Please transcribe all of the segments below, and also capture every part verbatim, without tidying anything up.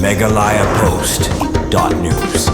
Meghalaya Post dot news.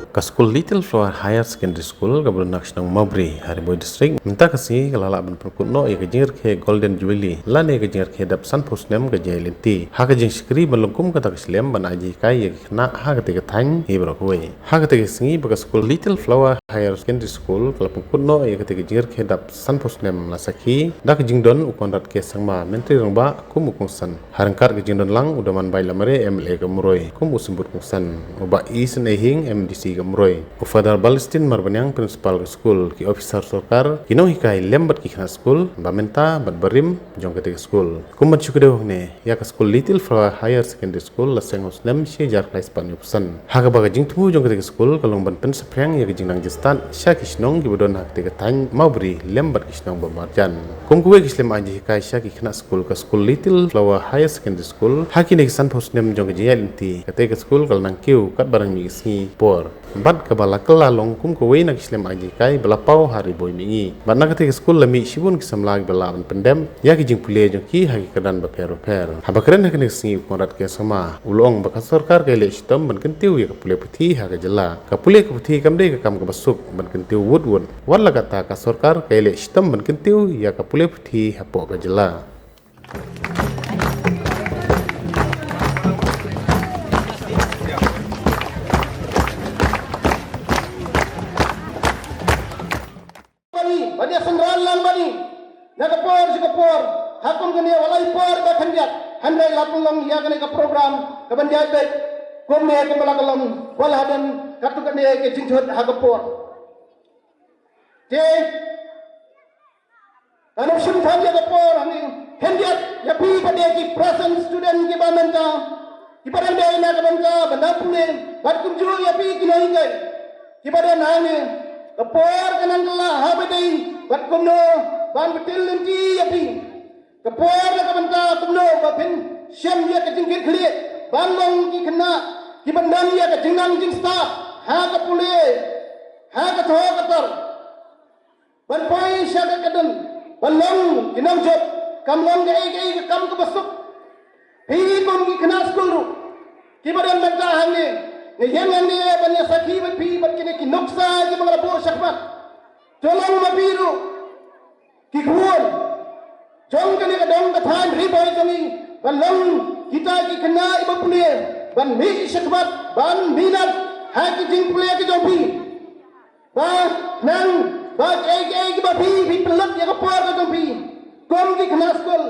Ka skul Little Flower Higher Secondary School kaba don ha ka shnong Mawbri ha Ri Bhoi District mynta ka sngi ka la lah ban pynkut noh ïa ka jingrakhe Golden Jubilee lane ka jingrakhe dap sanphew snem ka jingïaid lynti ha ka jingshakri ban long kum kata ka shlem ban ai jinghikai ïa ki khynnah ha katei ka thaiñ hi baroh kawei. Ha katei ka sngi ba ka skul Little Flower Higher Secondary School ka la pynkut noh ïa katei ka jingrakhe dap sanphew snem la sakhi da ka jingdon u Conrad K Sangma, Myntri Rangbah kum u kongsan. Ha ryngkat ka jingdon lang u Damanbait Lamare, M L A ka Umroi, kum u symbud kongsan, u Bah E Seiñ Hing, M D C ka Umroi, u Father Balestin Marbaniang, Principal ka skul, ki ophisar sorkar, ki nonghikai lem bad ki khynnah skul ba mynta bad barim jong katei ka skul. Kum ban shu kdew hangne, ïa ka skul Little Flower Higher Secondary School la seng ha u snem shi hajar khyndai spah hynñiew phew san. Ha kaba ka jingthmu jong katei ka skul ka long ban pynsaphriang ïa ka jingnang jingstad sha ki shnong kiba don ha katei ka thaiñ Mawbri lem bad ki shnong ba marjan. Kum kawei ka shlem ai jinghikai sha ki khynnah skul, ka skul Little Flower Higher Secondary School ha kine ki sanphew snem jong ka jingïaid lynti, katei ka skul ka la nang kiew katba dang mih ki sngi por. Bad kaba la kylla long kum kawei na ki shlem ai jinghikai ba la paw ha Ri Bhoi mihngi. Bad na katei ka skul la mih shibun ki samla kiba lah ban pyndep ïa ki jingpule jong ki ha ki kyrdan bapher bapher. Haba kren ha kane ka sngi u Conrad K Sangma u la ong ba ka sorkar ka ïaleh shitom ban kyntiew ïa ka pule puthi ha ka jylla. Ka pule ka puthi kam dei ka kam kaba suk ban kyntiew wut wut. Wat la katta ka sorkar ka ïaleh shitom ban kyntiew ïa ka pule puthi hapoh ka jylla. Bani, bani synran lang bani. Na ka por sha ka por, ha kum kane wat la i por ba khyndiat, hynrei la pynlong ïa kane ka program kaban ïaid beit. Kumne kumba la ka long, wat la don katto katne ka jingjot ha ka por. Te, kan ym shim than ïa ka por hangne, khyndiat ïa phi pat de ki present student kiba mynta, kiba dang dei na ka bynta ban da pule, bad kumjuh ïa phi ki nonghikai kiba don hangne. Ka por ka nang kylla haba dei bad kumno ban pyntil lynti ïa phi. Ka por na ka bynta kumno ba phin shem ïa ka jingkitkhlieh ban long ki khynnah kiban don ïa ka jingnang jingstad ha ka pule, ha ka thoh ka tar. Ban poi sha ka kyrdan ban long ki nongjop, kam long kaei kaei ka kam kaba suk. Phi kum ki khynnah skul ruh kiba don mynta hangne, nga ïeng hangne ban ïa sakhi bad phi bad kine ki nuksa kiba nga la buh shakhmat. To long ma phi ruh ki khun jong kane ka dong ka thaiñ Ri Bhoi jong ngi, ban long kita ki khynnah iba pule, ban mih shakhmat, ban minot ha ki jingpule ki jong phi. Ba nang ba kiei kiei kiba phi, phi pynlut ïa ka por ka jong phi kum ki khynnah skul.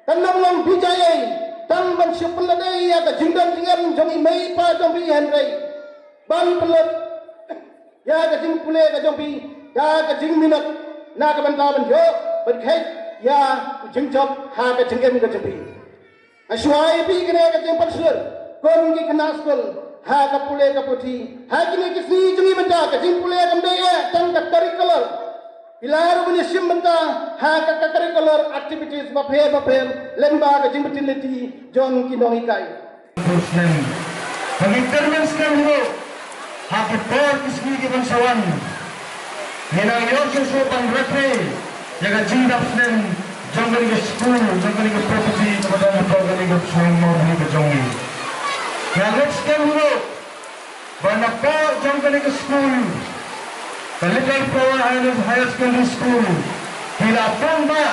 Kan ym long phi jai ei tang ban shu pynlut ei ïa ka jingdon jingem jong i mei i pa jong phi, hynrei ban pynlut ïa ka jingpule ka jong phi da ka jingminot na ka bynta ban ïoh ban kheit ïa u jingjop ha ka jingim ka jong phi. Nga shu ai ïa phi kane ka jingpynshlur kum ki khynnah skul ha ka pule ka puthi. Ha kine ki sngi jong ngi mynta ka jingpule kam dei eh tang ka curricular. Phi lah ruh ban ïashim bynta ha ka, ka curricular activities bapher bapher lyngba ka jingpynlut lynti jong ki nonghikai. Snem. Ka ngi kyrmen snem ruh ha ki por ki sngi kiban sa wan. Ngi nang ïoh shuh shuh ban rakhe ïa ka jingdap snem jong kane ka skul, jong kane ka property kaba don hapoh kane ka shnong Mawbri ka jong ngi. Nga ngeit skhem ruh ba na poh jong kane ka skul, ka Little Flower Higher, Higher Secondary School, ki la bang ba,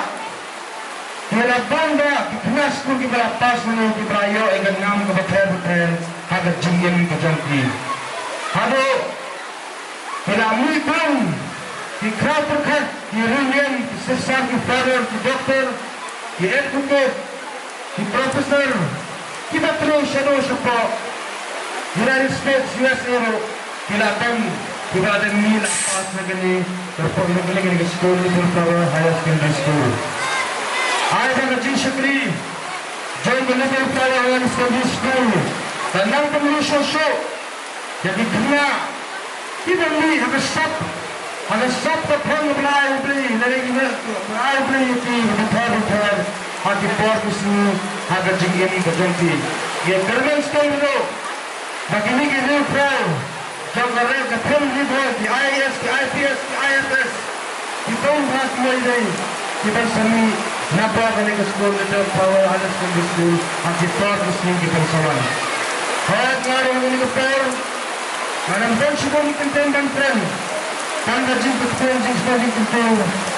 ki la bang ba ki khynnah skul kiba la pass ngi, kiba la ïoh ïa ka nam kaba pher bapher ha ka jingim ka jong ki. Haduh ki la mih bun ki khraw pyrkhat, ki riewniam, ki sister, ki father, ki doctor, ki advocate, ki professor, kiba trei shaduh shapoh United States, U S A ruh, ki la don, kiba la don mih la pass na kane, na kane ka skul, Little Flower Higher Secondary School. Ai ba ka jingshakri jong ka Little Flower Higher Secondary School ka nang pynmih shuh shuh ïa ki khynnah kiba mih ha ka sap, ha ka sap ka phong ba la ai U Blei, lane kiba la ai U Blei ïa ki ha ka por ba por, ha ki por ki sngi, ha ka jingim ka jong ki. Ngi kyrmen skhem ruh ba kine ki riewkhraw jong ka rel ka them Ri Bhoi, ki I A S, ki I P S, ki I F S, ki bun bha ki mawlai kiban sa mih na poh kane ka skul Little Flower Higher Secondary School ha ki por ki sngi kiban sa wan. Hooid, nga ruh ha kane ka por nga dang don shibun ki kyntien ban kren. Tang ka jingkyrkhu, jingkyrkhu, jingkyrkhu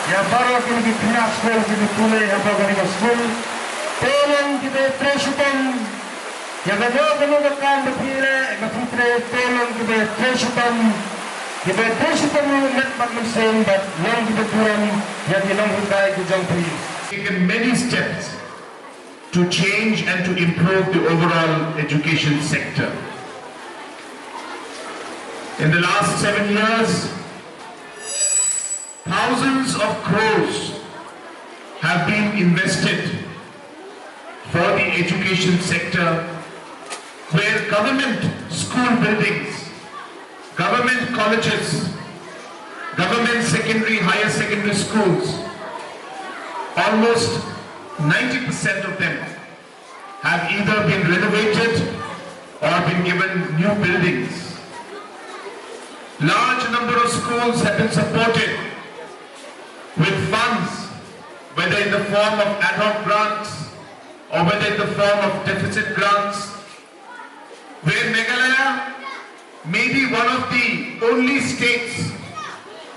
ïa baroh kine ki khynnah skul kiba pule hapoh kane ka skul. Te long kiba trei shitom ïa kano kano ka kam ba phi leh, ba phi trei, te long kiba trei shitom, kiba trei shitom ruh met bad mynsiem bad long kiba burom ïa ki nonghikai ki jong phi. Taken many steps to change and to improve the overall education sector. In the last seven years, thousands of crores have been invested for the education sector, where government school buildings, government colleges, government secondary, higher secondary schools, almost ninety percent of them have either been renovated or been given new buildings. Large number of schools have been supported with funds, whether in the form of ad hoc grants or whether in the form of deficit grants, where Meghalaya may be one of the only states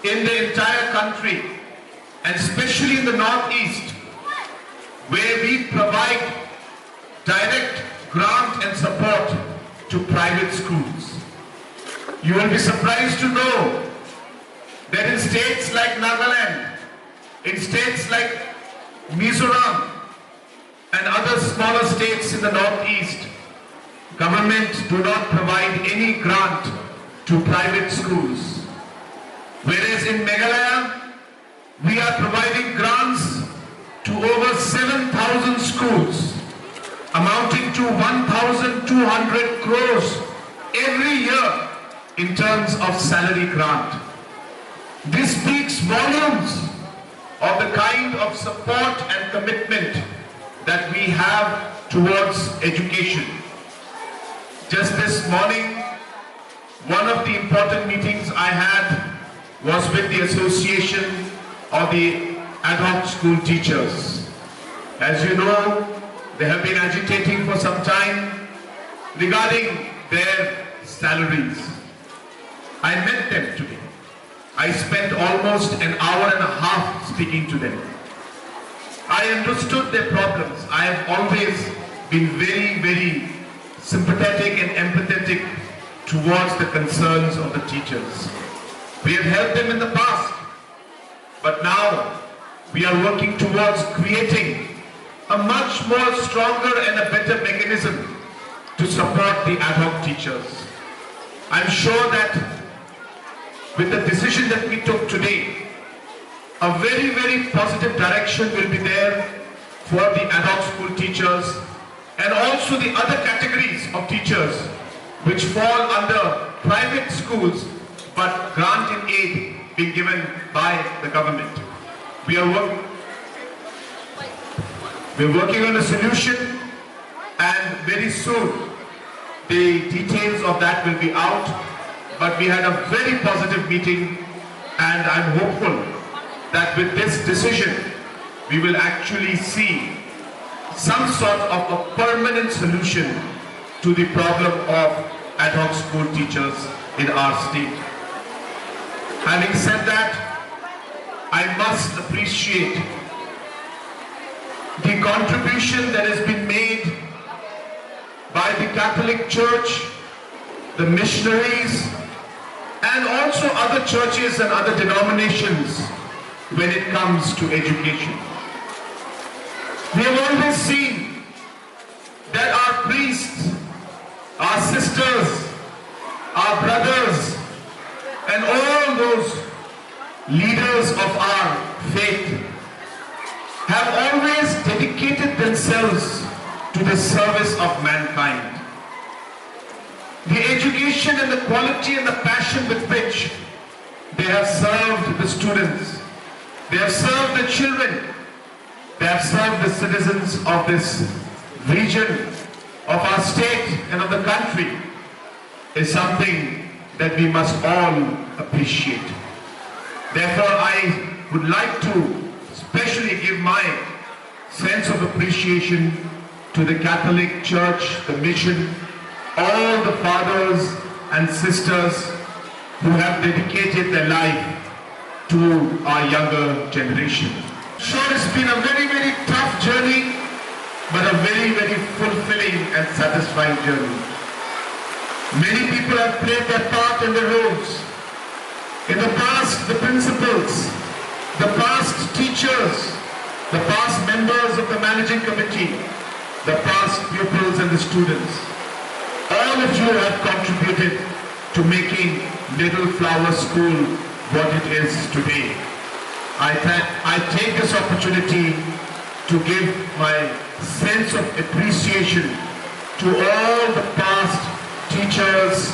in the entire country, and especially in the Northeast, where we provide direct grant and support to private schools. You will be surprised to know that in states like Nagaland, in states like Mizoram, and other smaller states in the Northeast, government do not provide any grant to private schools. Whereas in Meghalaya, we are providing grants to over seven thousand schools, amounting to one thousand two hundred crores every year in terms of salary grant. This speaks volumes of the kind of support and commitment that we have towards education. Just this morning, one of the important meetings I had was with the Association of the Ad Hoc School Teachers. As you know, they have been agitating for some time regarding their salaries. I met them today. I spent almost an hour and a half speaking to them. I understood their problems. I have always been very, very sympathetic and empathetic towards the concerns of the teachers. We have helped them in the past, but now we are working towards creating a much more stronger and a better mechanism to support the ad hoc teachers. I'm sure that with the decision that we took today, a very, very positive direction will be there for the ad hoc school teachers and also the other categories of teachers which fall under private schools, but grant in aid being given by the government. We are work-, we're working on a solution, and very soon the details of that will be out. But we had a very positive meeting, and I'm hopeful that with this decision, we will actually see some sort of a permanent solution to the problem of ad hoc school teachers in our state. Having said that, I must appreciate the contribution that has been made by the Catholic Church, the missionaries, and also other churches and other denominations when it comes to education. We have always seen that our priests, our sisters, our brothers, and all those leaders of our faith have always dedicated themselves to the service of mankind. The education and the quality and the passion with which they have served the students, they have served the children, they have served the citizens of this region, of our state, and of the country is something that we must all appreciate. Therefore, I would like to specially give my sense of appreciation to the Catholic Church, the mission, All the fathers and sisters who have dedicated their life to our younger generation. Sure, it's been a very, very tough journey, but a very, very fulfilling and satisfying journey. Many people have played their part in the roles. In the past, the principals, the past teachers, the past members of the managing committee, the past pupils and the students, all of you have contributed to making Little Flower School what it is today. I, tha- I take this opportunity to give my sense of appreciation to all the past teachers,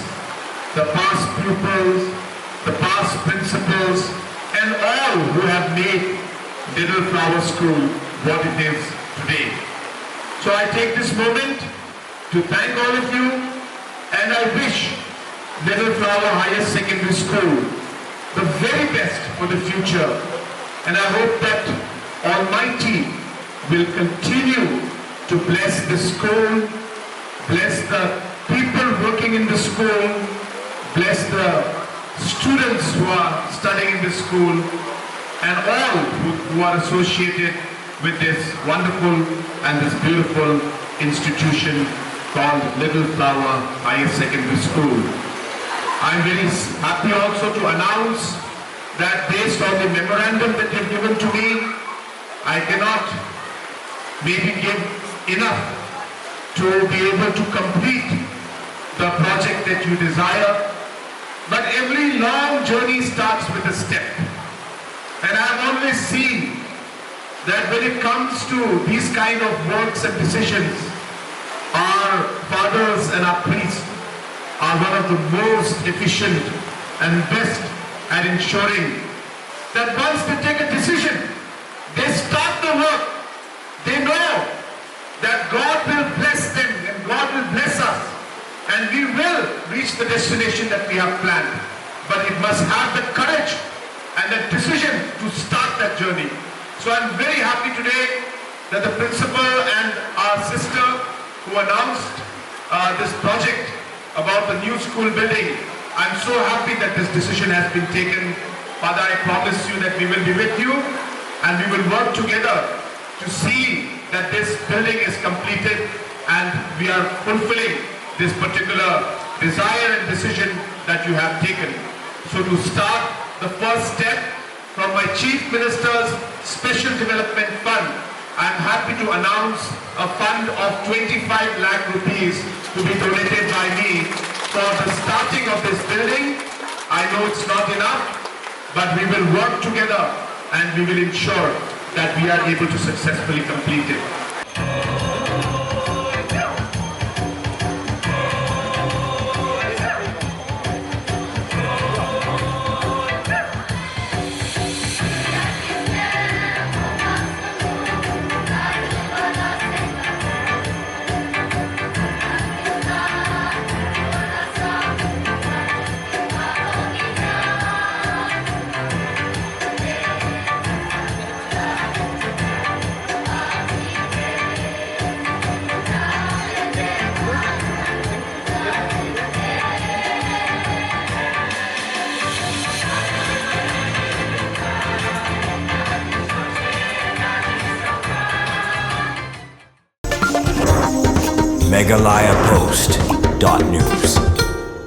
the past pupils, the past principals, and all who have made Little Flower School what it is today. So I take this moment to thank all of you, and I wish Little Flower Higher Secondary School the very best for the future. And I hope that Almighty will continue to bless the school, bless the people working in the school, bless the students who are studying in the school, and all who, who are associated with this wonderful and this beautiful institution called Little Flower Higher Secondary School. I'm very s- happy also to announce that based on the memorandum that you've given to me, I cannot maybe give enough to be able to complete the project that you desire. But every long journey starts with a step. And I've always seen that when it comes to these kind of works and decisions, our fathers and our priests are one of the most efficient and best at ensuring that once they take a decision, they start the work, they know that God will bless them and God will bless us, and we will reach the destination that we have planned. But it must have the courage and the decision to start that journey. So I'm very happy today that the principal and our sister who announced uh, this project about the new school building. I'm so happy that this decision has been taken. Father, I promise you that we will be with you and we will work together to see that this building is completed and we are fulfilling this particular desire and decision that you have taken. So to start the first step from my Chief Minister's Special Development Fund, I am happy to announce a fund of twenty-five lakh rupees to be donated by me for the starting of this building. I know it's not enough, but we will work together and we will ensure that we are able to successfully complete it. Meghalaya Post dot news.